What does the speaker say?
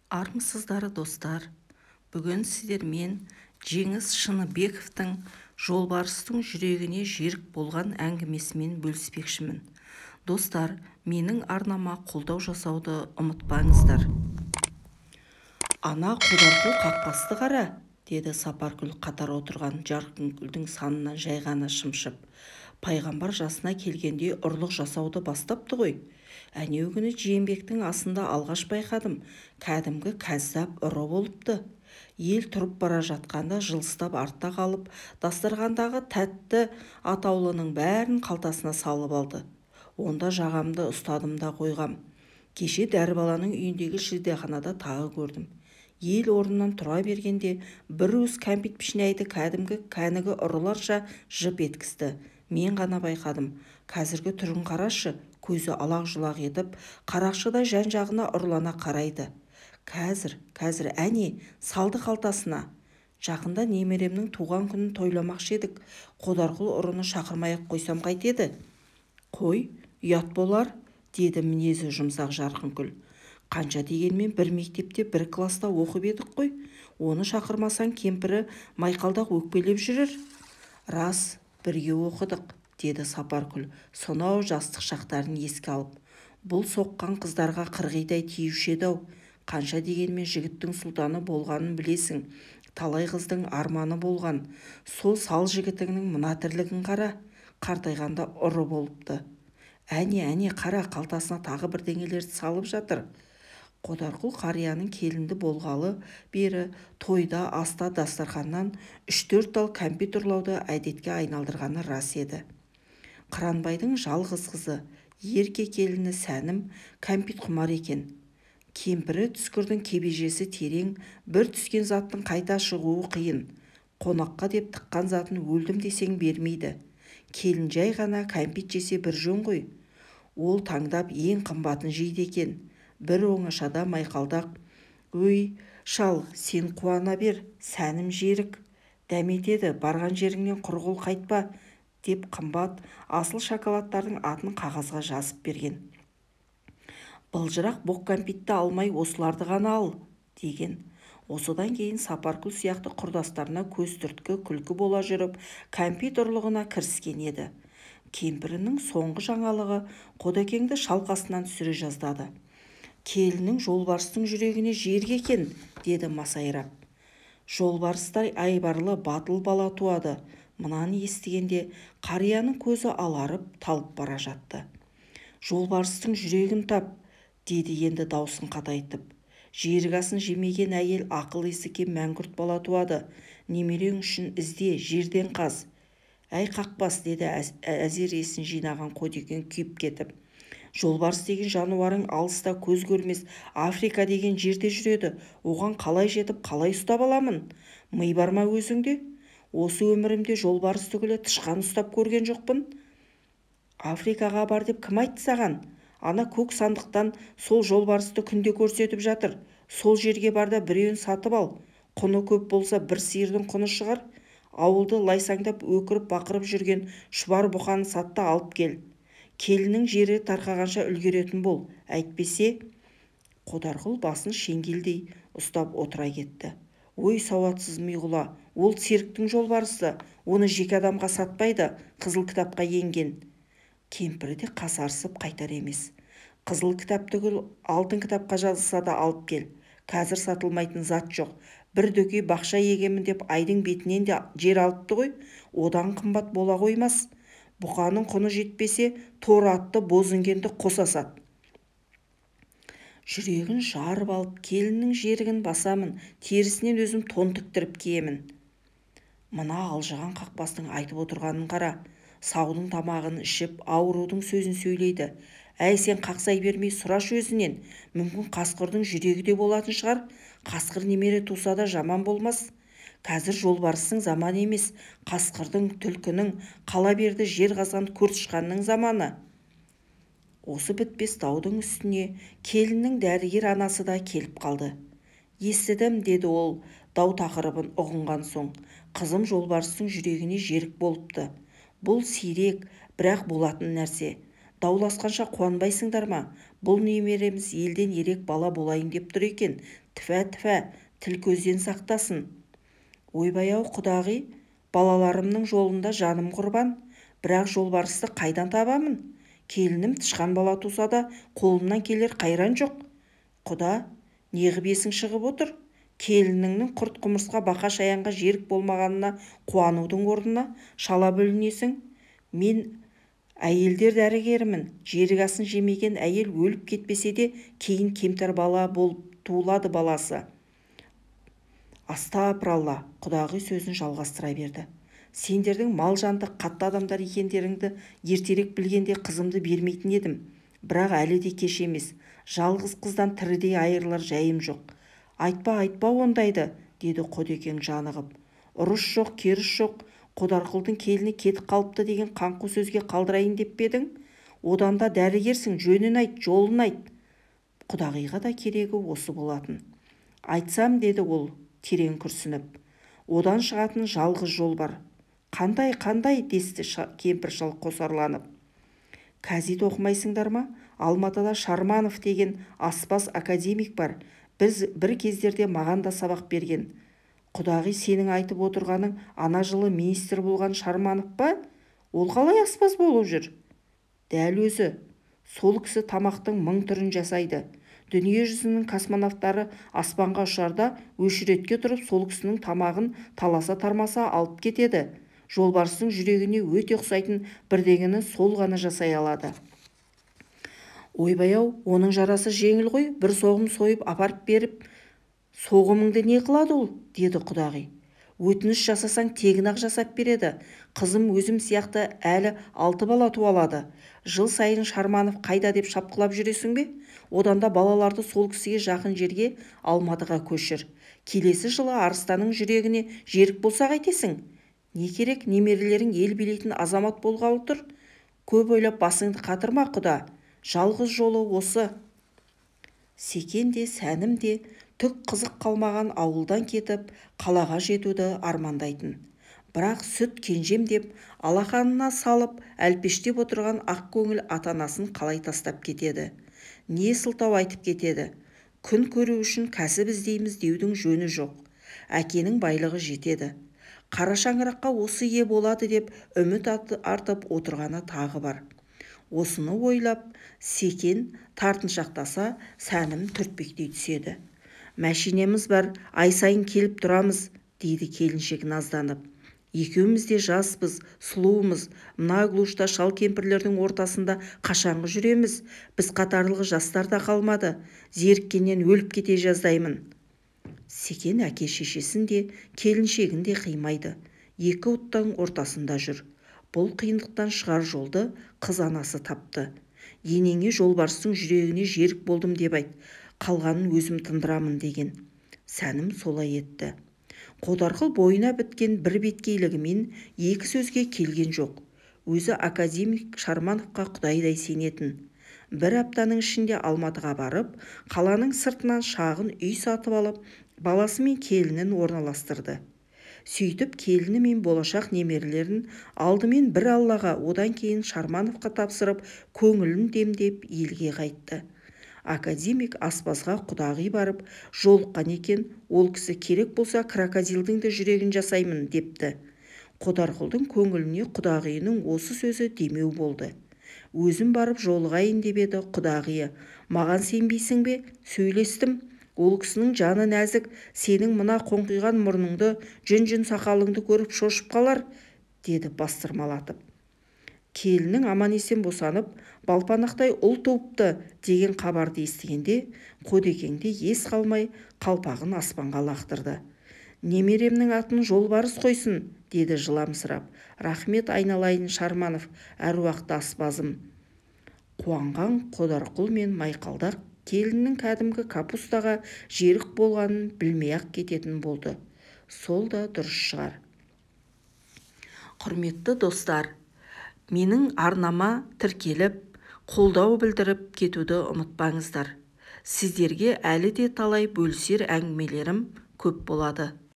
Армысыздар, достар! Бүгін сіздермен Жеңіс Шыныбековтің «Жолбарыстың жүрегіне жерік болған» әңгімесімен бөліспекшімін. Достар, менің арнама қолдау жасауды ұмытпаңыздар. Ана Қодарқұл қақпасты қара, деді Сапаркүл қатар отырған Жарқынкүлдің санынан жай ғана шымшып. Пайғамбар жасына келгенде ұрлық жасауды бастапты ғой. Әнеугүні Жиенбектің асында алғаш байқадым, кәдімгі кәззап ұры болыпты. Ел тұрып бара жатқанда жылыстап артта қалып, дастарқандағы тәтті атаулының бәрін қалтасына салып алды. Онда жағамды ұстадым да қойғам. Кеше Дәрібаланың үйіндегі шілдеханада тағы көрдім. Ел орнынан тұра бергенде бір уыс кәмпит пішінәйді кәдімгі кәнігі ұрыларша жып еткізді. Мен ғана байқадым. Қазіргі түрін қарашы, көзі алақ-жұлақ етіп, қарақшыдай жан-жағына ұрлана қарайды. Қазір, қазір, әне, салды қалтасына. Жақында немеремнің туған күнін тойламақшы едік. Қодарқұл ұрыны шақырмай-ақ қойсам қайтеді? Қой, ұят болар, деді мінезі жұмсақ Жарқынкүл. Қанша дегенмен бір мектепте бір класта оқып едік қой. Оны шақырмасаң кемпірі майқалдақ өкпелеп жүрер. Рас, бірге оқыдық, деді Сапаркүл, сонау жастық шақтарын еске алып. Бұл соққан қыздарға қырғидай тиюші еді-ау. Қанша дегенмен жігіттің сұлтаны болғанын білесің. Талай қыздың арманы болған. Сол сал жігітіңнің мына тірлігін қара, қартайғанда ұры болыпты. Әне, әне, қара, қалтасына тағы бірдеңелерді салып жатыр. Қодарқұл қарияның келінді болғалы бері тойда, аста дастарханнан 3-4 тал кәмпит ұрлауды әдетке айналдырғаны рас еді. Қыранбайдың жалғыз қызы, ерке келіні Сәнім кәмпит құмар екен. Кемпірі түскірдің кебежесі терең, бір түскен заттың қайта шығуы қиын. Қонаққа деп тыққан затын өлдім десең бермейді. Келін жай ғана кәмпит жесе бір жөн ғой. Ол таңдап ең қымбатын жейді екен. Бір оңашада майқалдақ, «Өй, шал, сен қуана бер, Сәнім жерік. Дәметеді, барған жеріңнен құр қол қайтпа», деп қымбат асыл шоколадтардың атын қағазға жазып берген. Былжырақ боқ кәмпитті алмай осыларды ғана ал, деген. Осыдан кейін Сапаркүл сияқты құрдастарына көз түрткі күлкі бола жүріп, кәмпит ұрлығына кіріскен еді. Кемпірінің соңғы жаңалығы Қодекеңді шалқасынан түсіре жаздады. Келінің жолбарыстың жүрегіне жерік екен, деді масайрап. Жолбарыстай айбарлы батыл бала туады. Мынаны естігенде қарияның көзі аларып талып бара жатты. Жолбарыстың жүрегін тап, деді енді даусын қатайтып. Жерік асын жемеген әйел ақыл есі кем мәңгүрт бала туады. Немерең үшін ізде, жерден қаз. Әй қақпас, деді әзер есін жинаған Қодекең күйіп кетіп. Жолбарыс деген жануарың алыста көз көрмес Африка деген жерде жүреді. Оған қалай жетіп, қалай ұстап аламын? Ми бар ма өзіңде? Осы өмірімде жолбарыс түгілі тышқан ұстап көрген жоқпын. Африкаға бар деп кім айтты саған? Ана көк сандықтан сол жолбарысты күнде көрсетіп жатыр. Сол жерге бар да біреуін сатып ал. Құны көп болса бір сиырдың құны шығар. Ауылды лайсаңдап өкіріп бақырып жүрген шұбар бұқаны сатта алып кел. Келіннің жері тарқағанша үлгеретін бол, әйтпесе. Қодарқұл басын шеңгелдей ұстап отыра кетті. Ой, сауатсыз миғұла, ол цирктің жолбарысы, оны жеке адамға сатпайды, қызыл кітапқа енген. Кемпірі де қасарысып қайтар емес. Қызыл кітап түгіл, алтын кітапқа жазылса да алып кел. Қазір сатылмайтын зат жоқ. Бір дөкей бақша егемін деп айдың бетінен де жер алыпты ғой, одан қымбат бола қоймас. Бұқаның құны жетпесе, торы атты боз інгенді қоса сат. Жүрегін жарып алып, келіннің жерігін басамын, терісінен өзім тон тіктіріп киемін. Мына алжыған қақпастың айтып отырғанын қара. Саудың тамағын ішіп, аурудың сөзін сөйлейді. Әй, сен қақсай бермей сұрашы өзінен. Мүмкін қасқырдың жүрегі де болатын шығар. Қасқыр немере туса да жаман болмас. Қазір жолбарыстың заманы емес, қасқырдың, түлкінің, қала берді жер қазған көртышқанның заманы. Осы бітпес даудың үстіне келіннің дәрігер анасы да келіп қалды. Естідім, деді ол дау тақырыбын ұғынған соң. Қызым жолбарыстың жүрегіне жерік болыпты. Бұл сирек, бірақ болатын нәрсе. Дауласқанша қуанбайсыңдар ма? Бұл немереміз елден ерек бала болайын деп тұр екен. Тфә-тфә, тіл көзден сақтасын. Ойбай-ау, құдағи, балаларымның жолында жаным құрбан. Бірақ жолбарысты қайдан табамын? Келінім тышқан бала туса да қолымнан келер қайран жоқ. Құда, неғып есің шығып отыр? Келініңнің құрт құмырсқа бақа шаянға жерік болмағанына қуанудың орнына шала бүлінесің. Мен әйелдер дәрігерімін. Жерік асын жемеген әйел өліп кетпесе де кейін кемтар бала болып туылады баласы. Астапыралла, құдағи сөзін жалғастыра берді. Сендердің мал-жанды қатты адамдар екендеріңді ертерек білгенде қызымды бермейтін едім. Бірақ әлі де кеш емес. Жалғыз қыздан тірідей айырылар жайым жоқ. Айтпа, айтпа ондайды, деді Қодекең жанығып. Ұрыс жоқ, керіс жоқ, Қодарқұлдың келіні кетіп қалыпты деген қаңқу сөзге қалдырайын деп пе едің? Одан да дәрігерсің, жөнін айт, жолын айт. Құдағиға да керегі осы болатын. Айтсам, деді ол терең күрсініп. Одан шығатын жалғыз жол бар. Қандай, қандай, десті кемпір шал қосарланып. Газет оқымайсыңдар ма? Алматыда Шарманов деген аспаз академик бар. Біз бір кездерде маған да сабақ берген. Құдағи, сенің айтып отырғаның ана жылы министр болған Шарманов па? Ол қалай аспаз болып жүр? Дәл өзі. Сол кісі тамақтың мың түрін жасайды. Дүние жүзінің космонавтары аспанға ұшарда өшіретке тұрып сол кісінің тамағын таласа-тармаса алып кетеді. Жолбарыстың жүрегіне өте ұқсайтын бірдеңені сол ғана жасай алады. Ойбай-ау, оның жарасы жеңіл ғой, бір соғым сойып апарып беріп, соғымыңды не қылады ол, деді құдағи. Өтініш жасасаң тегін-ақ жасап береді. Қызым өзім сияқты әлі 6 бала туалады. Жыл сайын Шарманов қайда деп шапқылап жүресің бе? Одан да балаларды сол кісіге жақын жерге Алматыға көшір. Келесі жылы арыстанның жүрегіне жерік болса қайтесің? Не керек, немерелерің ел билейтін азамат болғалы тұр. Көп ойлап басыңды қатырма, құда. Жалғыз жолы осы. Секен де, Сәнім де түк қызық қалмаған ауылдан кетіп, қалаға жетуді армандайтын. Бірақ сүт кенжем деп алақанына салып, әлпештеп отырған ақ көңіл ата-анасын қалай тастап кетеді? Не сылтау айтып кетеді? Күн көру үшін кәсіп іздейміз деудің жөні жоқ. Әкенің байлығы жетеді. Қара шаңыраққа осы ие болады деп үміт артып отырғаны тағы бар. Осыны ойлап, Секен тартыншақтаса, Сәнім түртпектей түседі. Мәшинеміз бар, ай сайын келіп тұрамыз, дейді келіншек назданып. Екеуміз де жаспыз, сұлуымыз, мына глушта шал кемпірлердің ортасында қашанғы жүреміз, біз қатарлығы жастар да қалмады, зеріккеннен өліп кете жаздаймын. Секен әке шешесін де, келіншегін де қимайды, екі оттың ортасында жүр. Бұл қиындықтан шығар жолды қыз анасы тапты. Енеңе жолбарыстың жүрегіне жерік болдым деп айт, қалғанын өзім тындырамын деген. Сәнім солай етті. Қодарқұл бойына біткен бір беткейлігімен екі сөзге келген жоқ. Өзі академик Шармановқа құдайдай сенетін. Бір аптаның ішінде Алматыға барып, қаланың сыртынан шағын үй сатып алып, баласы мен келінін орналастырды. Сөйтіп келіні мен болашақ немерелерін алдымен бір Аллаға, одан кейін Шармановқа тапсырып, көңілін демдеп елге қайтты. Академик аспазға құдағи барып, жолыққан екен, ол кісі керек болса крокодилдің де жүрегін жасаймын депті. Қодарқұлдың көңіліне құдағиының осы сөзі демеу болды. Өзім барып жолығайын деп еді құдағиы. Маған сенбейсің бе? Сөйлестім. Ол кісінің жаны нәзік, сенің мына қоңқиған мұрныңды, жүн-жүн сақалыңды көріп шошып қалар, деді бастырмалатып. Келінің аман-есен босанып, балпанақтай ұл туыпты деген хабарды естігенде, Қодекеңде ес қалмай қалпағын аспанға лақтырды. Немеремнің атын жолбарыс қойсын, деді жыламсырап. Рахмет айналайын Шарманов, әруақты аспазым. Қуанған Қодарқұл мен Майқалдақ келіннің кәдімгі капустаға жерік болғанын білмей-ақ кететін болды. Сол да дұрыс шығар. Құрметті достар, менің арнама тіркеліп, қолдау білдіріп кетуді ұмытпаңыздар. Сіздерге әлі де талай бөлісер әңгімелерім көп болады.